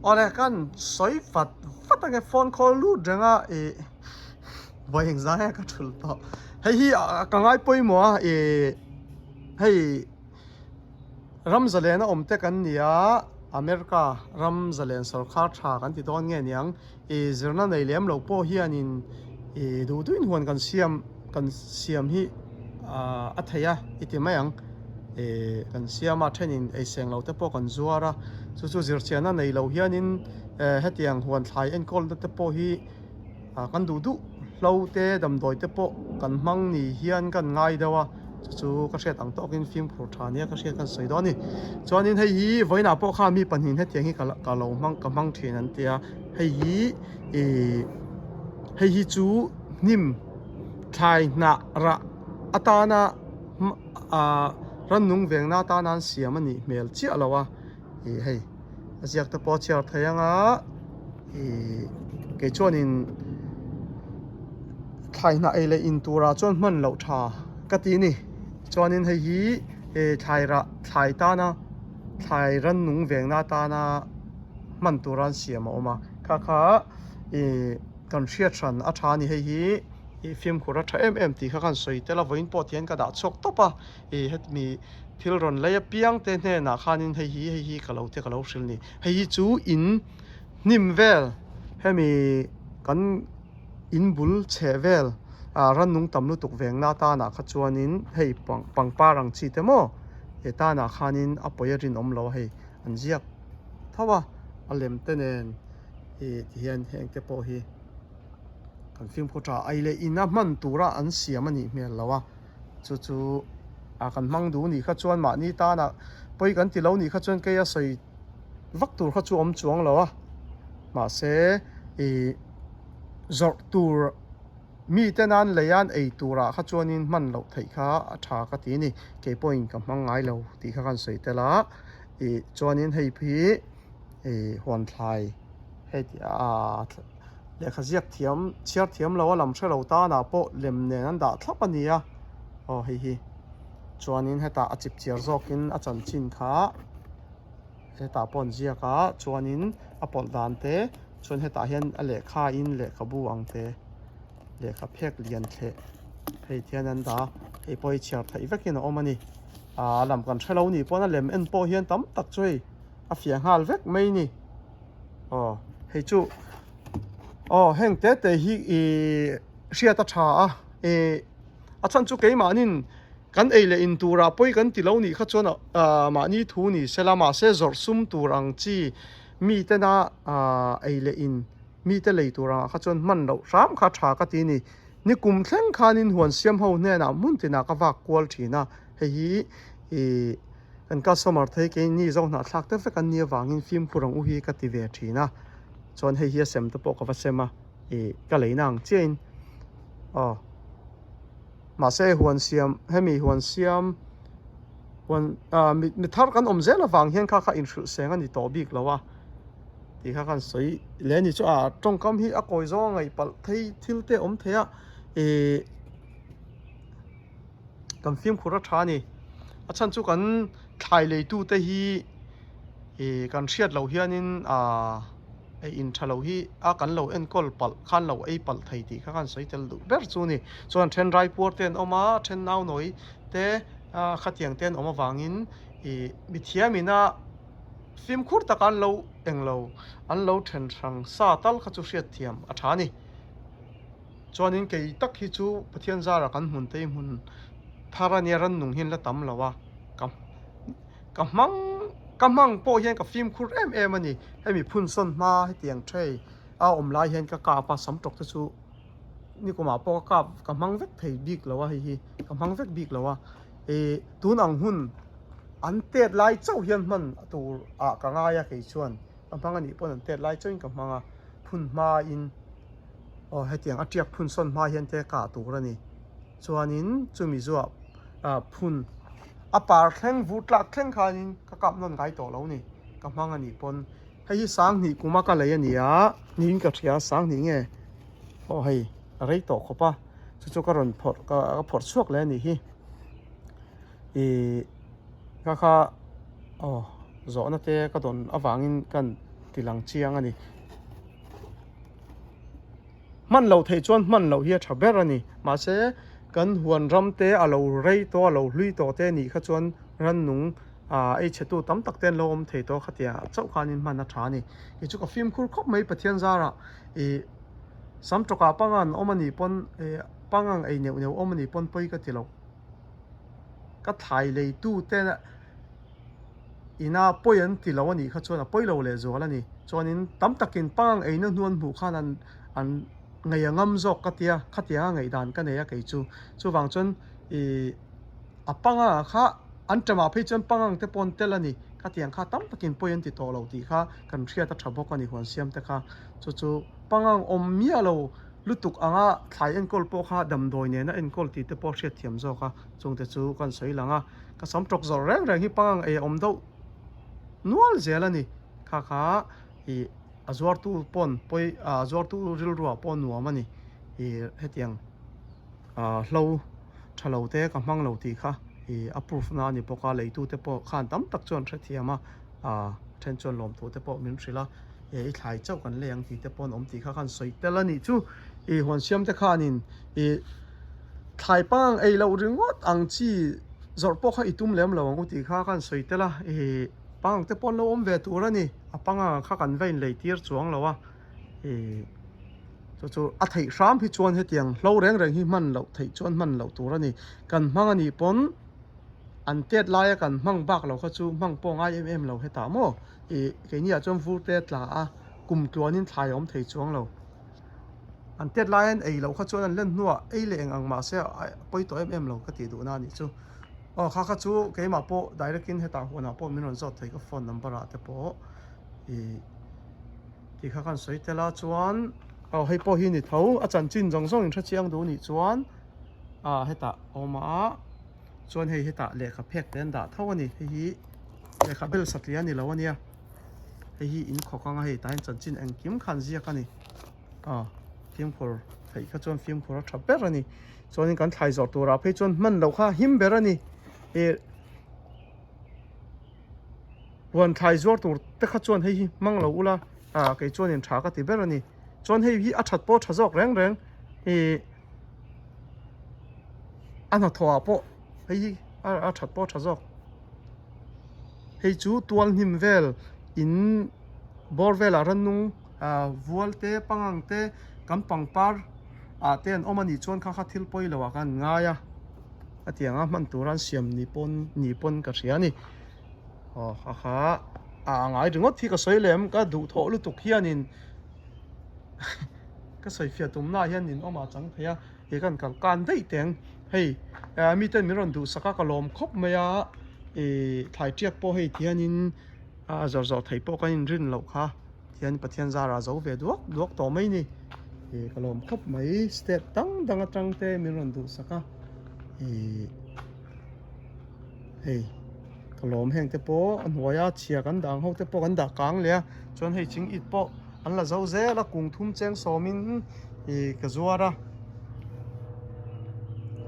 Awle kan sawi vat vat ange phone call lut reng a ih vawi engzah nge ka thulh tawh hei hi ka ngai pawimawh a ih hei ram zalen a awm te kan ni a America ram zalen sawrkhar tha kan ti dawn nge niang ih zirna nei lem loh pawh hianin ih duh duhin huan kan siam kan siam hi ah a theih a i ti mai ang ih kan siam a thenin ei seng lo te pawh kan zuar a chu chu zirchianna nei lo hianin eh hetiang huan thlai enkawl na te pawh hi ah kan duh duh hlo te damdawi te pawh kan hmang ni hian kan ngai deuh a chu chu ka hriat ang tawkin fimkhur tha nia ka hriat kan sawi dawn a ni chuanin hei hi vawiinah pawh kha mi pahnih hetiang hi ka ka lo hmang ka hmang thin an tia hei hi ih hei hi chu hnim thlai hnah rah atana ah rannung vengna atana an siam a nih hmel chiah lo a ih hei a ziak te pawh a chhiar thei ang a ih kei chuanin thlai hnah ei leh in turah chuan hman loh tha ka ti a ni chuanin hei hi ih thlai rah thlai tana thlai rannung vengna atana hman tura an siam a awm a kha kha ih kan hriat hran a tha a ni hei hi ih fimkhur a tha em em tih kha kan sawi tel a vawiin pawh tihian ka dah chhuak tawp a ih hemi thil rawn lei apiang te hnenah khanin hei hi hei hi ka lo te ka lo hrilh a ni hei hi chu in hnim vel hemi kan in bul chheh vel ah rannung tam lutuk vengna atanah kha chuanin hei pangpar ang chi te maw he tanah khanin a pawi a rinawm lo a hei an ziak tho a a lem te nen ih tihian heng te pawh hi kan fimkhur tha a leh ina hman tura an siam a nih hmel lo a chu chu ah kan hmang duh nih kha chuan mahni tana pawi kan ti lo nih kha chuan kei a sawi vak tur kha chu awm chuang lo a mahse ih zawrh tur mite nan lei an ei turah kha chuanin hman loh theih kha a tha ka ti a ni kei pawhin ka hmang ngai lo tih kha kan sawi tel a ih chuanin hei hi ih huan thlai hei tih ah lehkha ziak thiam chhiar thiam lo a lam hre lo tanah pawh lem nen an dah thlap a ni a aw hei hi chuanin hetah a chip chiar zawkin a chanchin kha hetah pawh an ziak a chuanin a pawlh dan te chuan hetah hian a lehkha in lehkhabu ang te lehkha phek lian thleh hei thian an dah a hei pawh hi chhiar theih vekin a awm a ni ah a lam kan hre lo nih pawn a lem en pawh hian tam tak chu hei a fiah nghal vek mai a ni. Aw hei chu aw heng te te hi ih hriat a tha a ih a chhan chu keimahnin kan ei leh in turah pawi kan ti lo nih kha chuan ah mahni thu ni sela mahse zawrh sum tur ang chi mitena ah ei leh in mite lei tur angah kha chuan hman loh hram kha tha ka ti a ni ni kum thleng khanin huan siam ho hnenah hmun tinah ka vak kual thin a hei hi ih. Kan customer te hi keini zo hnahthlak te vek an nih avangin fimkhur ang u hi ka ti ve thin a, chuan hei hi a sem te pawh ka va sem a, ih ka leina ang chiahin aw mahse huan siam hemi huan siam huan ah mi mi thar kan awm zel avang hian kha kha inhrilh seng a ni tawh bik lo a tih kha kan sawi leh a ni chu a tawngkam hi a kawi zawng a ngaih palh thei thil te a awm thei a ih. Kan fimkhur a tha a ni. A chhan chu kan thlai leitute hi ih kan hriat loh hianin aaa ei in tha lo hi a kan lo enkawl palh khan lo ei palh thei tih kha kan sawi tel duh ber chu a ni. Chuan then raipuar te an awm a, then naunawi te a khatiang te an awm avangin ih mithiam ina fimkhur taka an lo englo an lo then hrang sa tal kha chu hriatthiam a tha a ni. Chuanin kei tak hi chu Pathian zara kan hmun te hi hmun thar a nia rannung hian la tam lo a, ka ka hmang ka hmang pawh hian ka fimkhur em em a ni. Hemi phunsawn hma hetiang tray a awm lai hian ka kap a, sam tawk te chu nikumah pawh ka kap ka hmang vek thei bik lo a hei hi ka hmang vek bik lo a. Ih tun ang hun an tet lai chauh hian hman tur ah ka ngai a kei chuan ka hmang a nih pawn an tet lai chauhin ka hmang a, phun hmain. Aw hetiang a tiak phun sawn hma hian te kah tur a ni. Chuanin chumi zuah ah phun a par thleng vur tlak thleng khanin ka kap nawn ngai tawh lo ni. Ka hmang a nih pawn hei hi sanghnih kuma ka lei a ni a, niin ka hria sanghnih nge aw hei a rei tawh khawp a, chu chu ka rawn phawrh ka phawrh chhuak leh a nih hi. Ih ka kha aw zawhna te ka dawn avangin kan. tilang chiang a ni. Hman loh theih chuan hman loh hi a tha ber a ni. Mahse, kan huan ram te a lo rei tawh a lo hlui tawh te nih kha chuan rannung ah ei chhe tu tam tak te an lo awm thei tawh a khatiang ah chauh khanin hman a tha a ni. Kei chu ka fimkhur khawp mai Pathian zarah ih sam tawkah pangang awm a nih pawn ih pangang ei neuh neuh awm a nih pawn pawi ka ti lo. Ka thlai lei tu te ina pawi an ti lo a nih kha chuan a pawi lo leh zual a ni. Chuanin tam takin pangang eina hnu an hmuh khan an an ngei a ngam zawk ka tia, khatianga ngaihdan ka nei a kei chu. Chuvang chuan ih a pangang ah kha an ṭamah phei chuan pangang te pawh an tel a ni. Khatiang kha tam takin pawi an ti tawh lo tih kha kan hriat a ṭha bawk a ni huan siam te kha. Chu chu pangang awm miah lo lutuk anga thlai enkawl pawh kha damdawi nena enkawl tih te pawh hriat thiam zawk a, chungte chu kan sawi lang a. Ka sam tawk zawrh reng reng hi pangang ei a awm deuh nual zel a ni. Kha kha ih a zuartu pawn pawi a zuartu rilruah pawh nuam a ni. Ih hetiang ah hlo tha lo te ka hmang lo tih kha ih a proof na a ni bawk a, leitute pawh khan tam tak chuan hrethiam a, ah then chuan lawmthu te pawh min hrilh a. He i thlai chauh kan lei ang tih te pawh an awm tih kha khan sawi tel a nih chu. I huan siam te khanin i thlai pang ei loh ringawt ang chi zawrh pawh kha i tum lem lo ang u tih kha khan sawi tel a. I pang te pawh an lo awm ve tur a ni. A panga kha kan va inlei tir chuang lo a. I chu chu a theih hram hi chuan hetiang hlo reng reng hi hman loh theih chuan hman loh tur a ni. Kan hmang a nih pawn an tet laia kan hmang bak lo kha chu hmang pawh ngai em em lo hetah maw. Ih keini ah chuan vur te a tla a, kum tluanin thlai a awm thei chuang lo. An tet lai an ei loh kha chuan an len hnuah ei leh eng ang mahse a pawi tawh em em lo ka tih duhna a nih chu. Aw kha kha chu keimah pawh direct in hetah huanah pawh min rawn zawt thei ka phone number ah te pawh ih tih kha khan sawi tel a chuan aw hei pawh hi ni tho a chanchin zawng zawng in hre chiang duh nih chuan ah hetah a awm a chuan hei hetah lehkha phek te an dah tho a ni hei hi. Lehkha bel satliah a ni lo a nia, hei hi in khawk anga hei tah hian chanchin engkim khan ziak a ni, aw fimkhur theih kha chuan fimkhur a tha ber a ni, chuanin kan thlai zawh turah phei chuan hman loh kha him ber a ni, ih huan thlai zuar tur te kha chuan hei hi hmang lo ula ah kei chuanin tha ka ti ber a ni, chuan hei hi a that pawh a tha zawk reng reng ih a hnathawh ah pawh hei hi a that pawh a tha zawk. Hei chu tual hnim vel in bawr velah rannung ah vual te pangang te kan pangpar ah te an awm a nih chuan kha kha thil pawi lo ah khan an ngai a a tiang a hman tur an siam ni pawn ni pawn ka hria a ni aw kha kha a ngai ringawt hi ka sawi lem ka duhthawh lutuk hianin ka sawi fiah tumna ah hian ninawm ah chang thei a. He kan kal kan daih teng hei miten min rawn duhsak a ka lawm khawp mai a ih thlai tiak pawh hei tihianin a zawrh zawrh theih pawh kan inrin loh kha tihian Pathian zara zo ve duak duak tawh mai ni ih ka lawm khawp mai step dang dang atang te min rawn duhsak a ih hei ka lawm heng te pawh a hnuaia chhia kan dah ang ho te pawh kan dah kang leh a chuan hei ching it pawh an la zo zel a kung thum cheng sawmin ih ka zuar a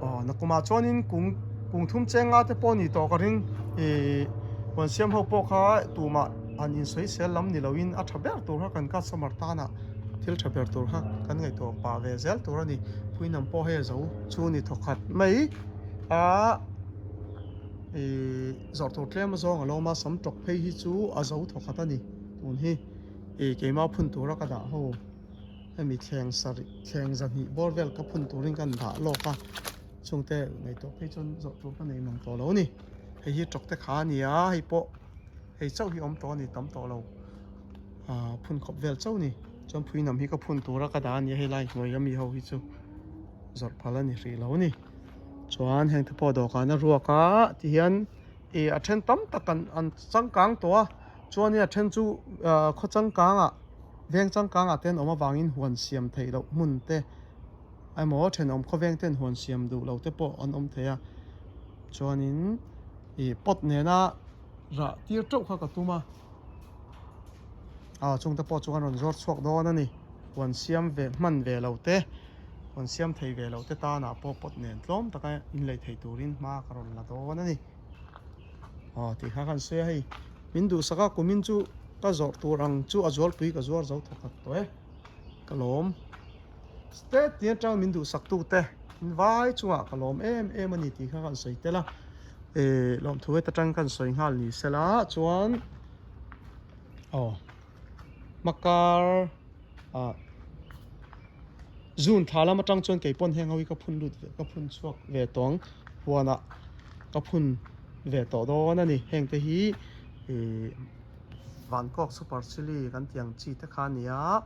aw nakumah chuanin kung kung thum cheng nga te pawh a ni tawh ka ring ih huan siam ho pawh kha tumah han insawi sel lam ni loin a tha ber tur kha kan customer tana thil tha ber tur kha kan ngaihtuah pah ve zel tur a ni phuihnam pawh hei a zo chu ni thawkhat mai a ih zawrh tur tlem azawng a lo awm a sam tawk phei hi chu a zo thawkhat a ni tun hi. Ih keimah phun tura ka dah ho hemi thleng sarih thleng zahnih bawr vel ka phun turin ka dah lawk a chungte ngaihtuah phei chuan zawh tur ka nei mang tawh lo a ni hei hi tawk te kha a ni a hei pawh hei chauh hi awm tawh a ni tam tawh lo ah phun khawp vel chauh a ni chuan phui nam hi ka phun tura ka dah a ni a helai hnuai ami ho hi chu zawrh phal a ni hrih lo a ni chuan heng te pawh dawhkan a ruak a tihian ih a then tam tak an an changkang tawh a. Chuanin a then chu khaw changkangah veng changkangah te an awm avangin huan siam theih loh hmun te emaw thenawm khawveng ten huan siam duh lo te pawh an awm thei a. Chuanin ih pot nena rah tir teuh kha ka tum a, ah chungte pawh chu kan rawn zawr chhuak dawn a ni. Huan siam ve hman ve lo te, huan siam thei ve lo te tanah pawh pot nen tlawm taka inlei thei turin hma ka rawn la dawn a ni. Aw tih kha khan sawi a hei min duhsak a kumin chu Ka zawrh tur ang chu a zualpui ka zuar zo thawkhat tawh e. Ka lawm. State tin atang min duhsak tu te in vai chungah ka lawm em em a ni tih kha kan sawi tel a. Ehh lawmthu heta tang kan sawi nghal ni sela chuan aw hmakar ah June thla lam atang chuan kei pawn heng ho hi ka phun lut ve ka phun chhuak ve tawh ang huanah ka phun ve tawh dawn a ni heng te hi ih Vankawk super chilli kan tih ang chi te kha a ni a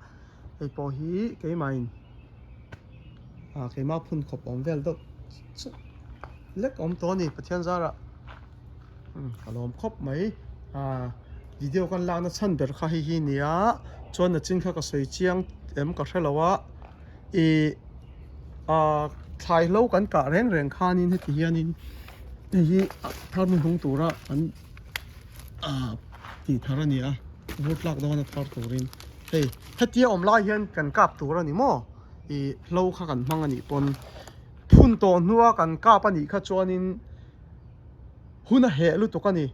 hei pawh hi keimahin ah keimah phun khawp awm vel deuh chu lek awm tawh a ni Pathian zarah ka lawm khawp mai ah video kan lakna chhan ber kha hei hi a ni a chuan nachin kha ka sawi chiang em ka hrelo a ih ah thlai hlo kan kah reng reng khanin heti hianin hei hi thar hnuhnung tura an ah tih thar a ni a vur tlak dawn a thar turin hei hetia awm lai hian kan kap tur a ni maw ih hlo kha kan hmang a nih pawn phun tawh hnua kan kap a nih kha chuanin hun a heh lutuk a ni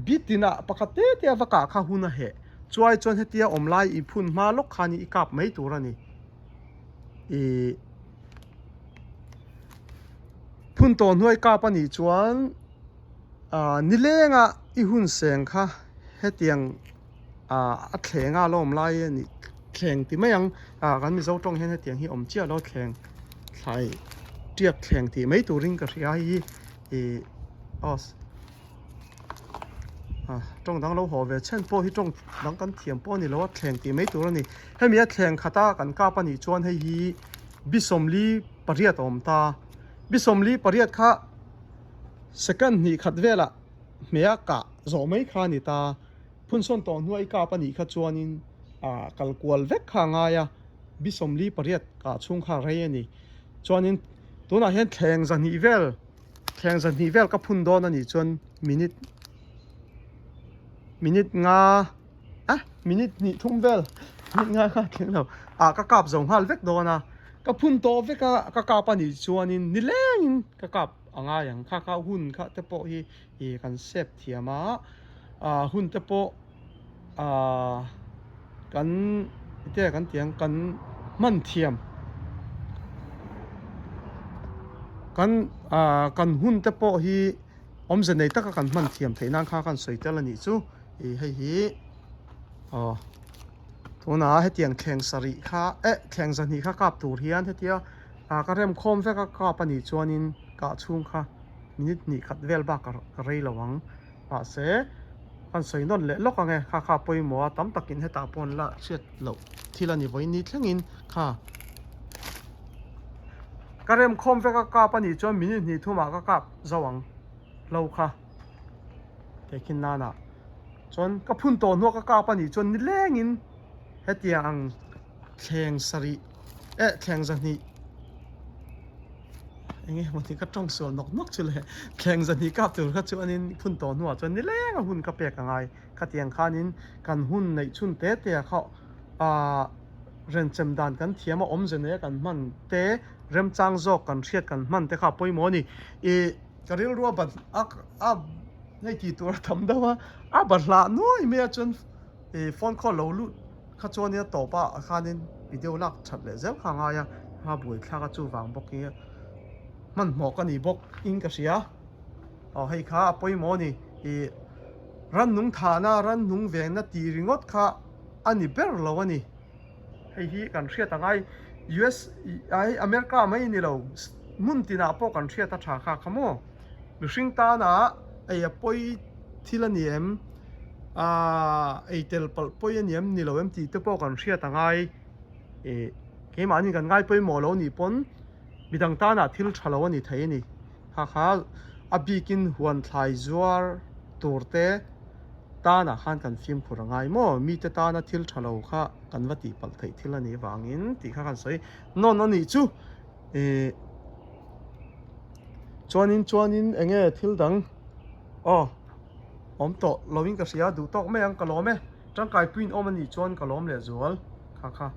bitin ah pakhat te te a va kah kha hun a heh chuai chuan hetia awm lai i phun hma lawk khan i kap mai tur a ni ih phun tawh hnuai kap a nih chuan ah nilenga i hun seng kha hetiang ah a thleng a la awm lai a nih thleng ti mai ang ah kan mizo tawng hian hetiang hi awm chiah lo thleng thlai tiak thleng tih mai turin ka hria hei hi ih aw ah tawng dang lo haw ve chhen pawh hi tawng dang kan thiam pawh a ni lo a thleng tih mai tur a ni hemi a thleng khat a kan kap a nih chuan hei hi bisawmli pariat a awm ta bisawmli pariat kha second hnih khat velah hmeh a kah zawh mai kha a ni ta. Phunsawn tawh hnuai kap a nih kha chuanin ah kal kual vek kha a ngai a, bi 48 kah chhung kha rei a ni. Chuanin tunah hian thleng zahnih vel, thleng zahnih vel ka phun dawn a nih chuan minute minute nga ah minute hnih thum vel minute nga kha thleng lo ah ka kap zo nghal vek dawn a, ka phun tawh vek a ka kap a nih chuanin nilengin ka kap a ngai ang kha kha hun kha te pawh hi ih kan sep thiam a. ah hun te pawh ah kan enge kan tih ang kan hman thiam kan ah kan hun te pawh hi awmze nei taka kan hman thiam theih nan kha kan sawi tel a nih chu ih hei hi aw tunah hetiang thleng sarih kha eh thleng zahnih kha kap tur hian hetia ah ka rem khawm vek a kap a nih chuanin kah chhung kha minute hnih khat vel bak ka rei lo ang. Mahse, kan sawi nawn leh lawk ang e, kha kha pawimawh a tam takin hetah pawh an la hriat loh thil a ni vawiin thlengin kha ka rem khawm vek a kap a nih chuan minute hnih thumah ka kap zo ang hlo kha tehkhin nanah chuan ka phun tawh hnuah ka kap a nih chuan nilengin hetiang ang thleng sarih eh thleng zahnih Enge maw ti ka tawng sual nawk nawk chu le thleng zahnih kap tur kha chuanin phun tawh hnuah chuan nileng a hun ka pek a ngai. Khatiang khanin kan hun neih chhun te te a kha ah renchem dan kan thiam a awmze nei a kan hman te remchang zawk kan hriat kan hman te kha a pawimawh a ni. Ih ka rilru a bat a a hei tih tur a tam deuh a a bahlah nuai mai a chuan ih phone call lo lut Kha chuanin a tawp ah khanin video lak that leh zel kha a ngai a, a buaithlak a chuvang bawk hi hmanhmawh ka ni bawk in ka hria. Aw hei kha a pawimawh a ni, ih rannung thahna rannung vengna tih ringawt kha a ni ber lo a ni. Hei hi kan hriat a ngai US ai America mai ni lo hmun tinah pawh kan hriat a tha kha kha maw. Mihring tana ei a pawi thil a ni em? Aaa ei tel palh pawi a ni em ni lo em tih te pawh kan hriat a ngai. Ih keimahni kan ngai pawimawh lo nih pawn midang tana thil tha lo a ni thei a ni. Kha kha a bikin huan thlai zuar tur te tanah khan kan fimkhur a ngai maw? Mite tana thil tha lo kha kan va tih palh theih thil a nih vangin tih kha kan sawi nawn a nih chu. Ih chuanin chuanin eng nge thil dang aw awm tawh lovin ka hria duh tawk mai ang ka lawm e tangkai puiin awm a nih chuan ka lawm leh zual kha kha.